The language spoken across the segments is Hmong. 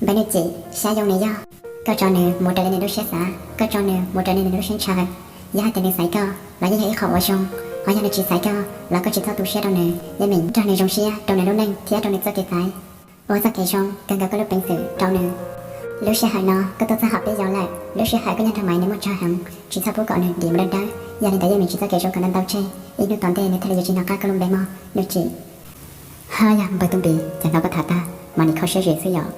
Peb Nuj Txim, xyov yog nws yog, koj tso nws mus raws li nws lub siab xav, koj tso nws mus raws li nws lub siab ntshaw. Yog hais tias nws xaiv koj los yeej yog ib qho uas zoo, ho yog nws tsis xaiv koj los koj tsis txhob tu siab rau nws, yeej meem nrog nws zoo siab rau nws lub neej thiab rau nws txoj kev xaiv. Ua txoj kev zoo kawg nkaus koj lub peev xwm rau nws. Lub sij hawm no koj tuaj txog hauv peb zaus lawm, lub sij hawm koj nyob nrog Maiv nws muaj tsawg heev, tsis txhob pub kom nws dim mus dawb dawb. Yog li ntawd yeej meem tsis txoj kev zoo kom ntau ntau tseg, ib hnub tom ntej nws thiaj li yuav tsis hnov qab koj lub npe mog Nuj Txim. Hab yog npawg Tub Npis, cas hnov koj tham tag mas nim kho siab zim xwb yom?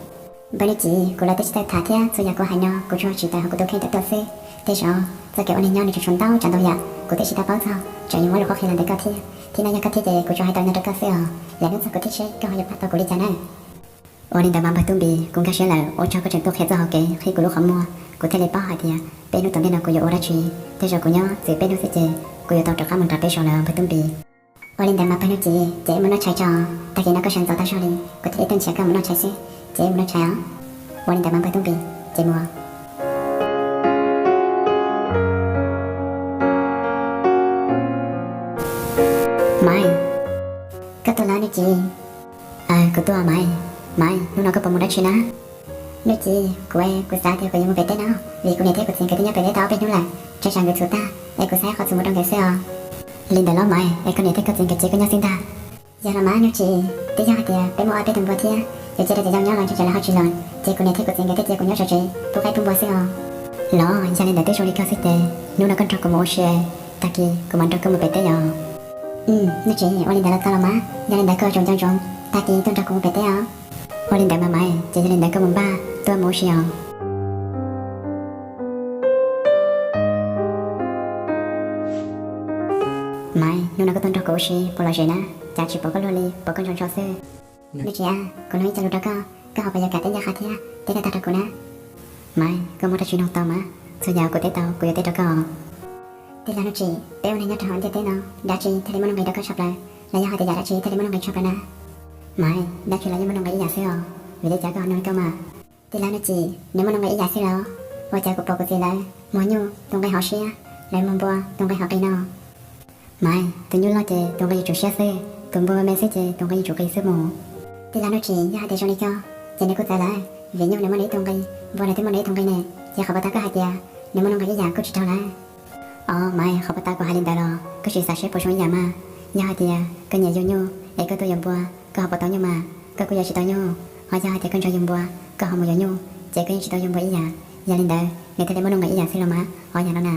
Npawg Nuj Txim, kuv los twb tsis tau tham thiab, txhua yam kuv hais no kuv tsuas tsim tawm hauv kuv tus kheej tawm tuaj xwb. Tej zaum txoj kev ua neeg nyob nws tseem tshuav ntau tsav ntau yam kuv twb tsis tau paub txog, tseem yuav muab lus qhuab qhia los ntawm koj thiab. Thiab no yog koj thiab ces kuv tsuas hais tau li no rau koj xwb os, lwm hnub txog kuv thiab seb koj ho yuav pab tau kuv li cas na. Ua li ntawd mas npawg Tub Npis, kuv nkag siab lawm, ua tsaug koj tseem tuaj qhia txog hauv kev qhib kuv lub qhov muag, kuv thiaj li paub hais tias peb hnub tom ntej no kuv yuav ua dab tsi. Tej zaum kuv nyob txwm peb hnub xwb ces kuv yuav tau rov qab mus nram peb zos lawm npawg Tub Npis. Ua li ntawd mas pawg Nuj Txim, ces wb mus noj tshais tso, tag kis no koj sawv ntxov tag zog li, kuv thiaj li tuaj nrhiav koj mus noj tshais xwb, ces wb mus noj tshais os. Ua li ntawd mas npawg Tub Npis, ces mus. Maiv, koj tuaj los Nuj Txim? Aw, kuv tuaj Maiv. Maiv, hnub no koj puas mus dab tsi na? Nuj Txim, kuv, kuv xav tias kuv yuav mus pem teb no, vim kuv niam thiab kuv txiv nkawd twb nyob pem teb tau ob peb hnub lawm, tsam tsam nkawd txhuv tag, es kuv xav ib qho txhuv mus rau nkawd xwb os. Li ntawd los Maiv, es koj niam thiab koj txiv nkawd cia koj nyob xwb ntag? Yog los mas Nuj Txim, twb yog hais tias peb muaj ob peb tug npua thiab, yuav cia rau cov yau nyob los ntshe tsam lawv ho tsis los, ces kuv niam thiab kuv txiv nkawd thiaj cia kuv nyob tsev pub qaib pub npua xwb os. Los yog li ntawd twb zoo li koj xwb ces hnub no koj nrog kuv mus ua si, tag kis kuv mam nrog koj mus pem teb os. Nuj Txim, ua li ntawd los tau los mas, yog li ntawd koj tsuas nco ntsoov, tag kis tuaj nrog kuv mus pem teb os. Ua li ntawd mas Maiv, ces yog li ntawd koj mus npaj tuaj mus ua si os. Maiv, hnub no koj tuaj nrog kuv ua si puas lom zem na? Cas tsis pom koj luag li, pom koj ntso ntso xwb. Nuj Txim, kuv nug ib co lus rau koj, koj ho puas yuav kam teb ncaj qha thiab teb nrog tag rau kuv na? Maiv, koj muaj dab tsi nug tau mas, txhua yam kuv teb tau kuv yuav teb rau koj. Tij laug Nuj Txim, peb ua neeg nyob rau hauv ntiaj teb no, dab tsi thiaj li muaj nuj nqis rau koj tshaj plaws, los yog hais tias yam dab tsi thiaj li muaj nuj nqis tshaj plaws na? Maiv, dab tsi los yeej muaj nuj nqis ib yam xwb os, vim li cas koj ho nug li koj mas? Tij laug Nuj Txim, nws muaj nuj nqis ib yam xwb los? Ua cas kuv pom kuv txiv lawv muag nyuj tus nqi hov siab, lawv muag npua tus nqi hov qis no. Maiv, tus nyuj loj ces tus nqi yuav tsum siab xwb, tus npua me xwb ces tus nqi yuav tsum qis xwb mus. Tij laug Nuj Txim, yog hais tias zoo li koj, ces nws kuj txawv lawm, vim nyuj nws muaj nws ib tug nqi, npua nws twb muaj nws ib tug nqi ne, ces qhov puas tas koj hais tias nws muaj nuj nqis ib yam kuj tsis raug lawm. Os Maiv, qhov puas tas kuv hais li ntawd los koj sim xav seb puas zoo ib yam mas. Yog hais tias koj nyiam yug nyuj es koj tuaj yuav npua, koj ho puas tau nyuj mas? Koj kuj yuav tsis tau nyuj. Ho yog hais tias koj ntshai yug npua, koj ho mus yuav nyuj, ces koj yeej tsis tau yug npua ib yam. Yog li ntawd nws thiaj li muaj nuj nqis ib yam xwb los mas, ob yam no na.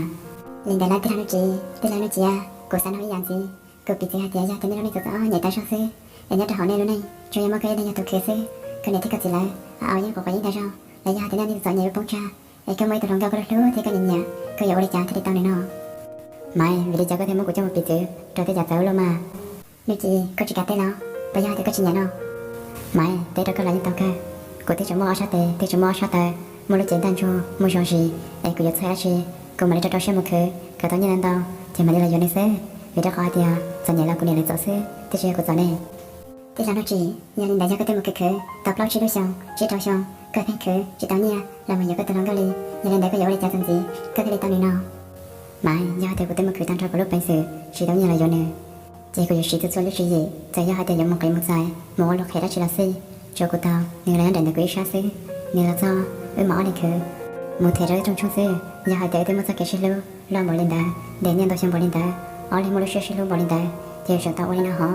Li ntawd los tij laug Nuj Txim, tij laug Nuj Txim, kuv xav nug ib yam ntxiv. Kuv piv txwv hais tias yog tias nej lub neej txom txom nyem tag zog xwb, es nyob rau hauv nej lub neej tsuas yog muaj koj ib leeg yog tus khwv xwb, koj niam thiab koj txiv lawv au yeej quav quav yeeb tag zog, los yog hais tias nej neej txom nyem lub poob tsag, es koj muaj ib tug hluas nkauj koj hlub thiab koj nyiam nyiam, koj yuav ua li cas thiaj li tau nws no? Maiv, vim li cas koj thiaj muab kuv coj mus piv txwv rau tej yam txawv ua luaj mas? Nuj Txim, koj tsis kam teb los? Puas yog hais tias koj tsis nyiam no? Maiv, teb rau koj los yeej tau kawg. Kuv twb tseem muaj ob sab tes, twb tseem muaj ob sab taw, muaj lub cev ntaj ntsug, muaj zog zis, es kuv yuav txhawj dab tsi? Kuv mam li rau rau siab mus khwv kom tau nyiaj ntau ntau, ces mam li los yuav nws xwb. Vim rau qhov hais tias txom nyem los kuv niam lawv txom xwb, twb tsis yog kuv txom ne. Tij laug Nuj Txim, yog li ntawd yog koj twb mus khwv khwv tau plaub tsib lub xyoo, tsib rau xyoo, koj pheej khwv tsis tau nyiaj los mus yuav koj tus hluas nkauj li, yog li ntawd koj yuav ua li cas txuas ntxiv koj thiaj li tau nws no? Maiv, yog hais tias kuv twb mus khwv tag nrho kuv lub peev xwm tsis tau nyiaj los yuav nws, ces kuv yuav siv txhua txhua lub tswv yim, txawm yog hais tias yuav mus nqis mus txais, mus ua luag qhia dab tsi los xij, tsuav kuv tau nws los nyob nraim ntawm kuv ib sab xwb. Nws los txog, wb mam ob leeg khwv mus them rau ib rooj tshoob xwb. Yog hais tias wb twb muaj txoj kev sib hlub loj npaum li ntawd, ntev niaj ntau xyoo npaum li ntawd, ob leeg muaj lub siab sib hlub npaum li ntawd, ces yuav tsum tau ua li no hov.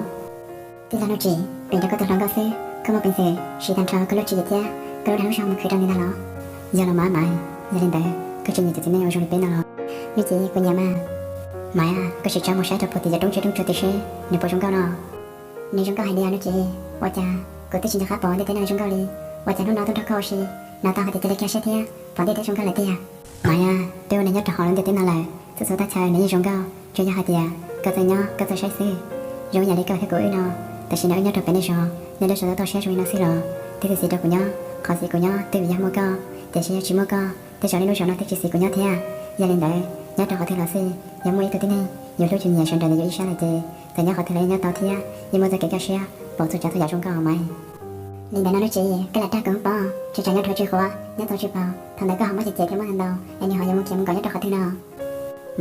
Tij laug Nuj Txim, vim rau koj tus hluas nkauj xwb, koj muaj peev xwm siv tag nrho koj lub tswv yim thiab koj lub dag lub zog mus khwv rau nws ntag los? Yog los mas Maiv, yog li ntawd koj tseem nyiam cov txiv neej uas zoo li peb no los? Nuj Txim, kuv nyiam mas. Maiv, koj sim tsa mus saib rau puag tim cov roob tsiab roob tsuas tim seb nws puas zoo nkauj no. Nws zoo nkauj hais tias Nuj Txim, ua cas kuv twb tsis nco qab pom ntiaj teb no zoo nkauj li, ua cas hnub no tuaj nrog koj ua si, hnov tau hais tias cia li kiag siab thiab pom ntiaj teb zoo nkauj lawm tiag. Maiv, twb ua neeg nyob rau hauv lub ntiaj teb no lawm, txhua txhua teb chaws nws yeej zoo nkauj, tsuas yog hais tias koj txawj nyob koj txawj saib xwb. Zoo yam li koj thiab kuv wb no, tam sim no wb nyob rau pem nej zos, nej lub zos tau tau siab zoo li no xwb los twb txiv txiv rau kuv nyob, qhov txiv kuv nyob twb vim yog muaj koj, tiam sis yog tsis muaj koj tej zaum nej lub zos no twb tsis txiv kuv nyob thiab. Yog li ntawd nyob rau qhov twg los xij, yog muaj ib tug tib neeg yus hlub yus nyiam sawv nraim ntawm yus ib sab lawm ces txawm nyob qhov twg los yeej nyob tau thiab yeej muaj txoj kev kaj siab pom txhua tsav txhua yam zoo nkauj Maiv. Li ntawd no Nuj Txim, koj lam dag kuv pob, tsis tsam nyob rau tsis quav nyob txaus tsis paus, thaum ntawd koj ho muab cem cem thiab muab ntau ntau es nws ho yuav mus khiav mus nkaum nyob rau qhov twg no?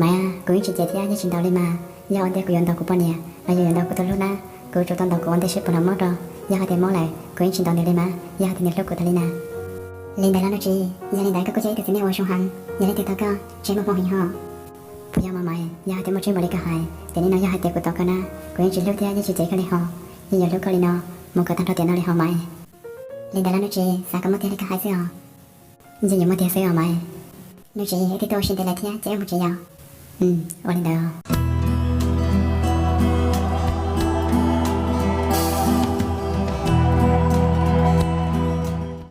Maiv, kuv yeej tsis cem thiab yeej tsis ntaus li mas. Yog ua ntej kuv yuav ntaus kuv poj niam los yog yuav ntaus kuv tus hlub na, kuv tsuas tau ntaus kuv ua ntej seb puas hnov mob rau. Yog hais tias mob lawm kuv yeej tsis ntaus nws li mas, yog hais tias nws hlub kuv tas li na. Li ntawd los Nuj Tsis, yog li ntawd koj kuj yog ib tug txiv neej uas zoo heev, yog leej twg tau koj tseem muaj hmoo heev ho. Puas yog mas Maiv? Yog hais tias muaj tseeb npaum li koj hais, ces nim no yog hais tias kuv tos koj na, kuv yeej tsis hlub thiab yeej tsis cem koj li ho. Yeej yuav hlub koj li no mus kom tag nrho tiam no li ho Maiv. Li ntawd los Nuj Tsis, xav kom muaj tiag li koj hais xwb os. Yeej yuav muaj tiag xwb os Maiv. Nuj Tsis, wb twb tuaj ua si ntev lawm thiab, ces wb mus tsev yom. Ua li ntawd.